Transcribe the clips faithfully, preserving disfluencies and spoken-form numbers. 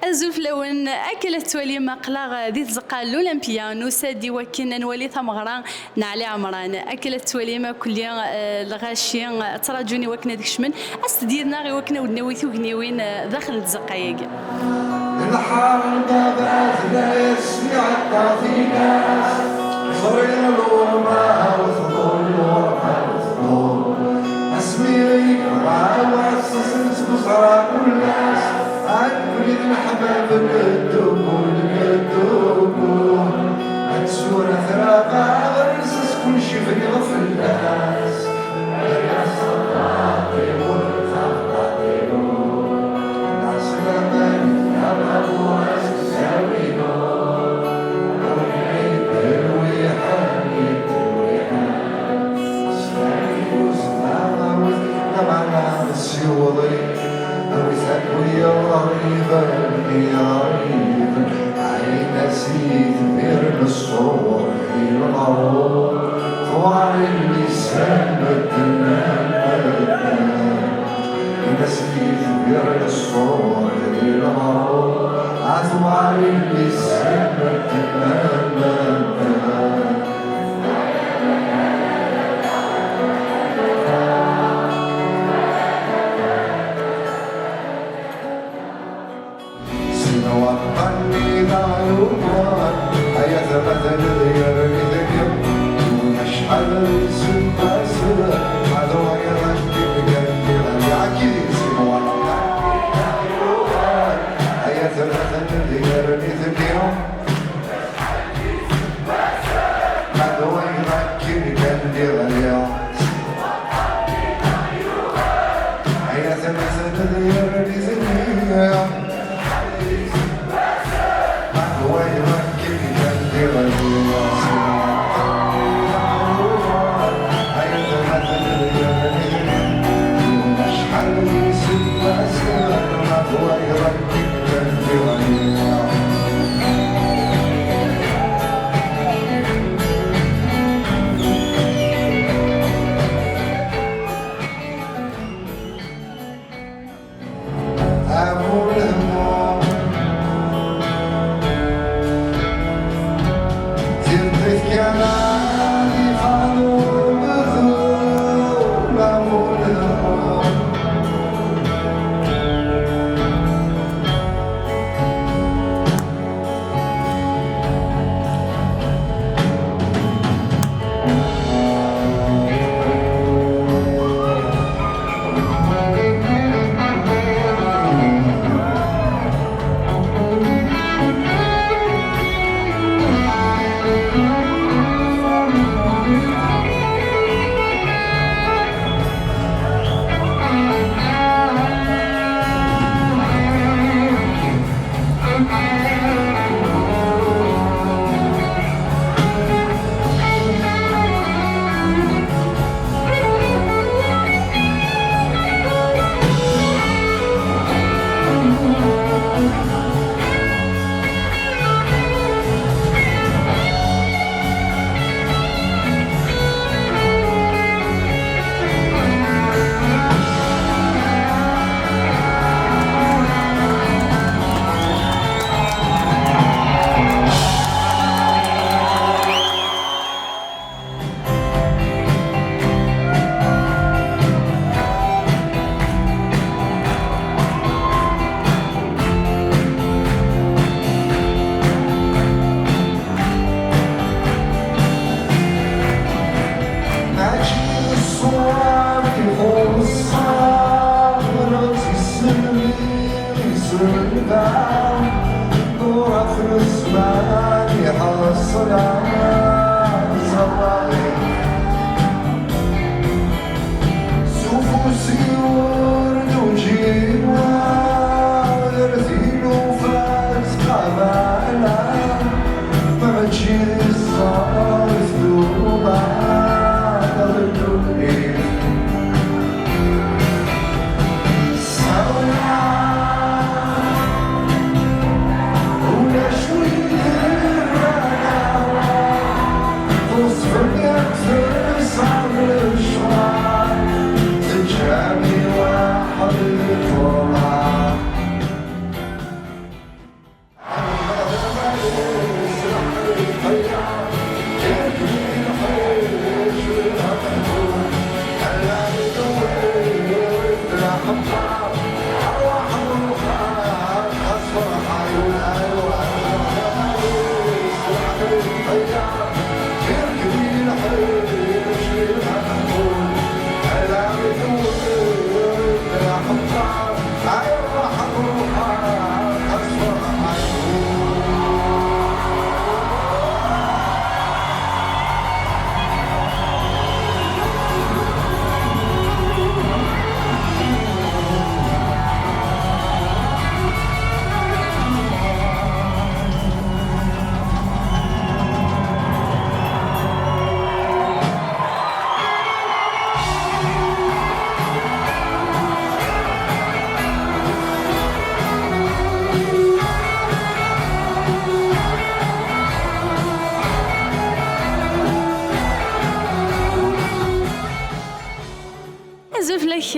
Azul fell-awen, akka la tettwalim, aql-aɣ di tzeqqa n l'Olympia, nusa-d i wakken ad nwali tameɣra n Ɛli Ɛemran. Akka la tettwalim, akkelli, eh, lɣaci, eh, ttraǧun i wakken ad kecmen. Aset-d yid-neɣ i wakken ad d-nawi tugniwin, eh, daxel n tzeqqa-agi. Lḥerma bɛed la yesmiɛṭa tinas, ẓriɣ lɣerba u tḍul, lɣerba u tḍul. Asmi i yebɣa waɛessas nettbeẓra kul ass, akkenni d leḥbab n ddukul, n ddukul. Ad tsura traba, ɣer lsas kulci bniɣ fell-as. Ay aṣeṭṭaṭ-iw, aṣeṭṭaṭ-iw. Ɛeslama-k, a Ṛabu, a Zzawilu. A win yetterwiḥen, yetterwiḥen. Slan i tuzzma, awit lameɛna nessiweḍ-it. Awit akk wiyaḍ ɣriben, iɣriben. Ɛyin-as i yitbir n ṣṣur i lɣerur. Ḍwar i lisan medden am medden. Ini-as i yitbir n ṣṣur i lɣerur. Ḍwar i lisan medden am medden. Sin waṭṭan-nni d aɣyuḍen, ay atmaten d yirmiden-iw, yiwen acḥal n yiseggasen, ad uɣaleɣ akken kan lliɣ, lliɣ akkit sin waṭṭan-nni d aɣyuḍen, ay atmaten d yirmiden-iw. Ad uɣaleɣ akken kan lliɣ, lliɣ. Ay atmaten d yirmiden-iw. Ad uɣaleɣ akken kan lliɣ, lliɣ. Ay atmaten d yirmiden-iw. Acḥal n yiseggasen, ad uɣaleɣ akken kan lliɣ, lliɣ. Mačči d ṣṣwab ixuṣṣan, neɣ d tisselbi iselban, ɣef zzman iḥeṣṣel aẓawan. S ufus-iw ur d-uǧiɣ, ar tilufa ttqabaleɣ, ma mačči d ẓẓerf tuɣaleḍ ddunit. Sawla, ulac win d-rran awal, tusfel yak tersa lecɣal, teǧǧa-mi waḥed.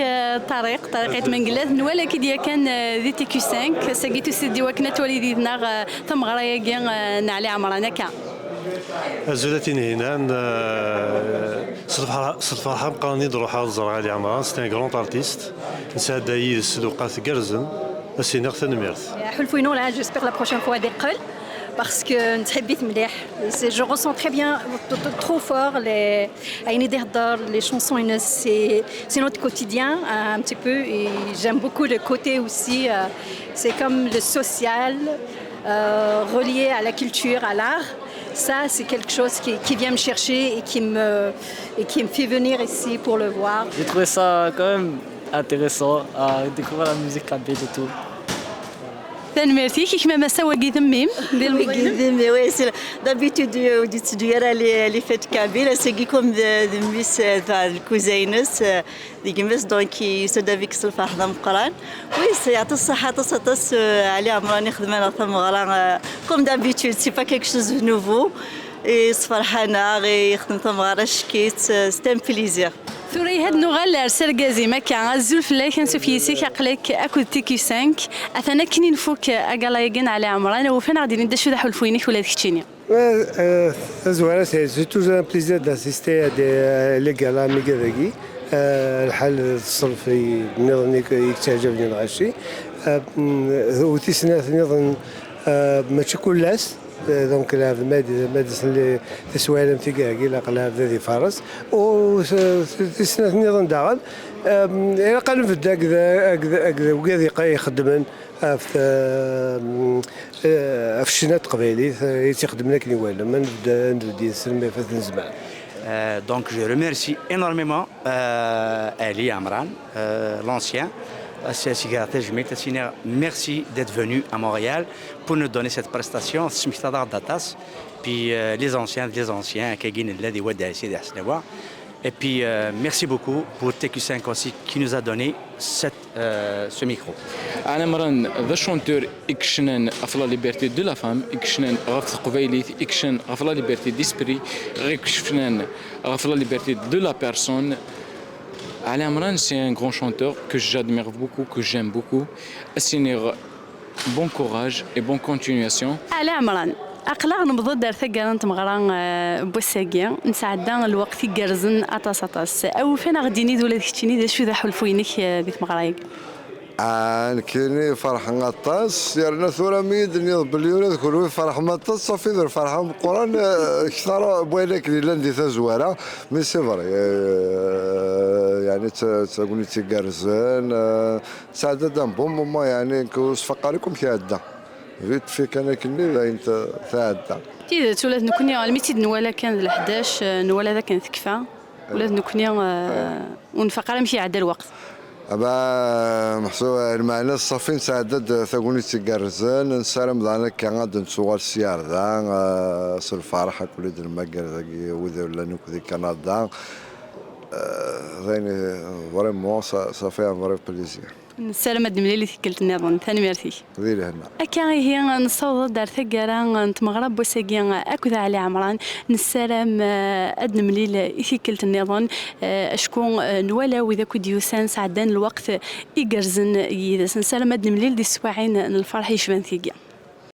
Ṭariq, Ṭariq Ayt Mengellat, nwala-k-id yakan, eh, di T Q cinq, sagi tusiḍ-d i wakken ad twaliḍ yid-neɣ, eh, tameɣra-agi, eh, n Ɛli Ɛemran, akka? Azul a Tinhinan, eh, s lferḥ-, s lferḥ ameqqran i d-ruḥeɣ ad ẓreɣ Ɛli Ɛemran, c'est un grand artiste, nesɛedda yid-s lewqat gerrzen, ad s-iniɣ tanemmirt. Ḥulfu-inu, là, j'espère la prochaine fois ad iqqel, parce que nettḥibbi-t mliḥ. C'est, je ressens très bien, t-, t-, trop fort les, ayen i d-ihedder, les chansons-ines, c'est, c'est notre quotidien, euh, un petit peu, et j'aime beaucoup le côté aussi, euh, c'est comme le social, euh, relié à la culture, à l'art. Ça, c'est quelque chose qui, qui vient me chercher et qui me, et qui me fait venir ici pour le voir. J'ai trouvé ça quand même intéressant à découvrir la musique kabyle et tout. Tanemmirt-ik, i kemm a massa, wagi d mmi-m, di Lmeẓyan. Wagi d mmi, oui, c'est d'habitude, euh, ur d-yetteddu ara les, les fêtes kabyles, ass-agi comme d, d mmi-s, euh, d lkuza-ines, euh, d gma-s, donc, yusa-d avec s lferḥ d ameqqran. Oui, c'est aṭas ṣṣeḥḥa, aṭas, aṭas, euh, Ɛli Ɛemran ixdem-aneɣ tameɣra, euh, comme d'habitude, c'est pas quelque chose de nouveau. Et sferḥ-aneɣ, et ixdem tameɣra ack-itt, euh, c'est un plaisir. Tura ihi ad nuɣal ar s argaz-im akka, azul fell-ak, ansuf yis-k, aql-ak akked T Q cinq, atan akken i nfuk agala-agi n Ɛli Ɛemran, ufan aɣ-d-ini d acu d aḥulfu-inek ula d keččini. Ouais, euh, tazwara, c'est, c'est toujours un plaisir d'assister à des, euh, les galas méga dagi. Euh, lḥal d ṣṣenf i-, nniḍen i, i yettaɛǧaben lɣaci. Euh, mm, u tis snat nniḍen, euh, mačči kul ass. Euh, donc, la, ma d, ma d, tiswayla am tigi-agi, ilaq lɛebd ad ifares. U s-, s-, tis snat nniḍen daɣen, euh, ilaq ad nbedd akked, akked, akked wigad iq-, ixeddmen ɣef, euh, euh, ɣef ccna n teqbaylit, euh, i tt-ixeddmen akken iwala. Ma nbedd, ad nbedd yid-sen, ma ifat nezmer. Euh, donc, je remercie énormément, euh, Ali Amran, euh, l'ancien. As-, as-, as-, merci d'être venu à Montréal pour nous donner cette prestation. Tesmektaḍ-aɣ-d aṭas. Puis, euh, les anciens, les anciens, akkagi nella di Wadda Sidi Ḥesnawa. Et puis, euh, merci beaucoup pour T Q cinq aussi qui nous a donné cette, euh, ce micro. Ɛli Ɛemran d achanteur i yecnan ɣef la liberté de la femme, i yecnan ɣef teqbaylit, i yecnan ɣef la liberté d'esprit, i yecnan ɣef la liberté de la personne. Ɛli Ɛemran, c'est un grand chanteur que j'admire beaucoup, que j'aime beaucoup. As-iniɣ bon courage et bonne continuation. Ɛli Ɛemran, aql-aɣ newweḍ-d ar taggara n tmeɣra, eh, n wass-agi. Nesɛedda lweqt igerrzen aṭas, aṭas. Awufan aɣ-d-ini d ula d keččini d acu d aḥulfu-inek, eh, di tmeɣra-agi? Ah, nekkini ferḥeɣ aṭas, yerna tura mi yi-d-tenniḍ belli ula d kunwi tferḥem aṭas, safi d lferḥ ameqqran, eh, kter n wayen akken yellan di tazwara. Mais c'est vrai, eh, yeɛni d ta-, d tagnit igerrzen, eh, Sɛedda-d un bon moment, yeɛni nekk ur sfaqeɣ ara akk amek iɛedda. Vite fait kan akken-nni, d ayen t-, tɛedda. Tidet, ula d nekkni, almi tt-id-nwala kan d leḥdac, eh, nwala d akken tekfa. Ula d nekkni, eh, ur nfaq ara amek iɛedda lweqt. Aba, meḥsub, lmeɛna ṣṣafi nesɛedda-d tagnit igerrzen, nessaram daɣen akka ad d-nettuɣal sya ar da, eh, s lferḥ, ad ken-id-nemmager dagi, wid llan akk di Kanada. Eh, d ayen, eh, vraiment, ça, ça fait un vrai plaisir. Nessaram ad nemlil i tikkelt nniḍen. Tanemmirt-ik. Di lehna. Akka ihi, nessaweḍ-d ar taggara n tmeɣra n wass-agi akked Ɛli Ɛemran. Nessaram, eh, ad nemlil i tikkelt nniḍen, eh, acku, eh, nwala wid akk i d-yusan sɛeddan lweqt igerrzen yid-s. Nessaram ad nemlil di teswiɛin n lferḥ yecban tigi.